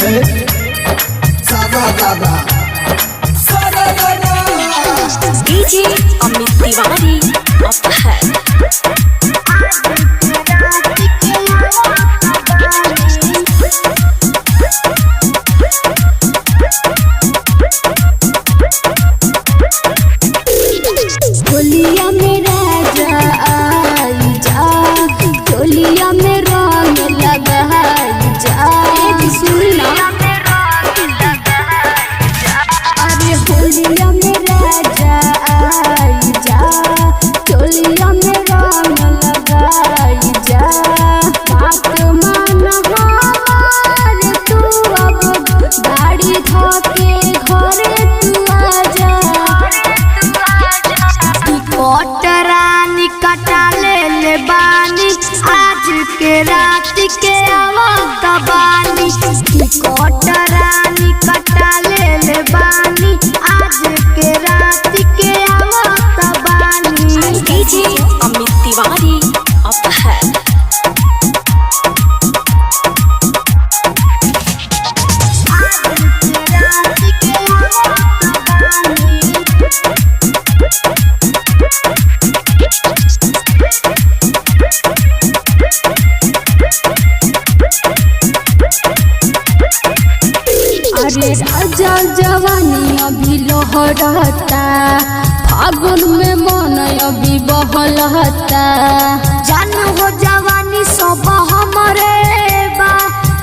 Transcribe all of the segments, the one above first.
है। सादा दादा सादा दादा। डीजे अमित तिवारी अपहर। होलिया में राजा आई जा, होलिया में रंग लगाई जा। सुनना, अरे होलिया में राजा आई जा, होलिया में रंग लगाई जा। बात मान हमार तू अब गाड़ी धोके घरे तू आ जा। कटरानी कटा ले ले बानी, आज के रात के आवत बानी। कटरानी कटा ले ले बानी, आज के रात के आवत बानी। डीजे अमित तिवारी अपहर। आज के रात के आवत बानी। अरे राजा जवानी अभी लहरता, फागुन में मन अभी बहलता। जान हो जवानी सब हमरे बा,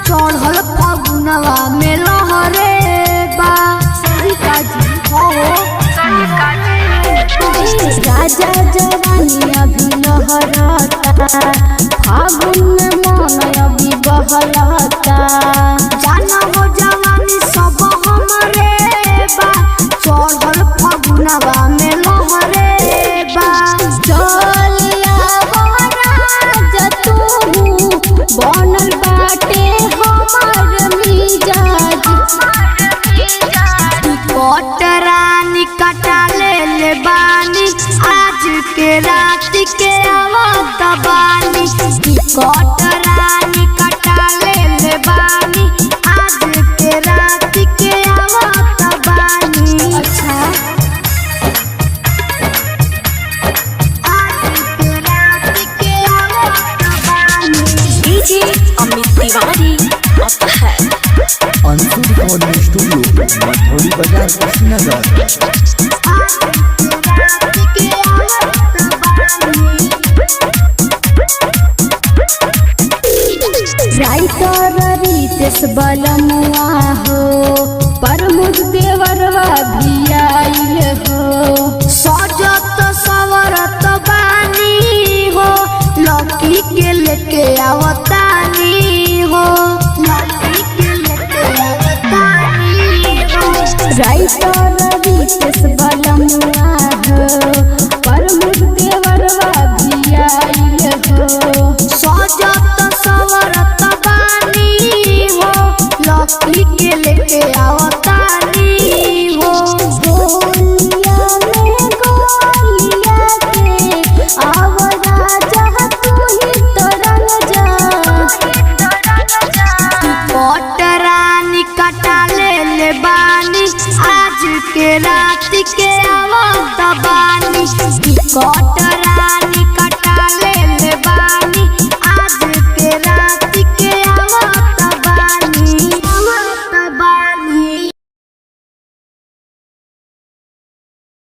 चढ़ल फगुनवा में लहरे बा। हो राजा जवानी अभी लहरता, फागुन में मन अभी बहलता। जान हो जवानी सब हमरे बा, चढ़ल फगुनवा में लहरे बा। चलिया राजा तू बनल बाटे हमार मिजाज। कटरानी कटा ले ले बानी, आज के रात के आवत बानी। कटरानी कटा ले ले बानी, आज के रात के आवत बानी। अच्छा। आज के रात के आवत बानी। डीजे अमित तिवारी अपहर। अंशु रिकॉर्डिंग स्टूडियो, मथौली बाजार, कुशीनगर। आज के रात के आवत बानी। राइटर रितेश बलमुआ हो, प्रमुख देवरवा भी आइल हो। सजत सवरत बानी हो, लकी के लेके आवतानी हो। लकी के लेके आवतानी हो। राइटर रितेश बलमुआ हो, प्रमुख देवरवा भी आइल हो। सजत सवरत बानी हो, लकी के लेके आवतानी हो। गोलिया में गोलिया के आव राजा तू ही तो रंग जा। कटरानी कटा ले ले बानी, आज के रात के आवत बानी। कट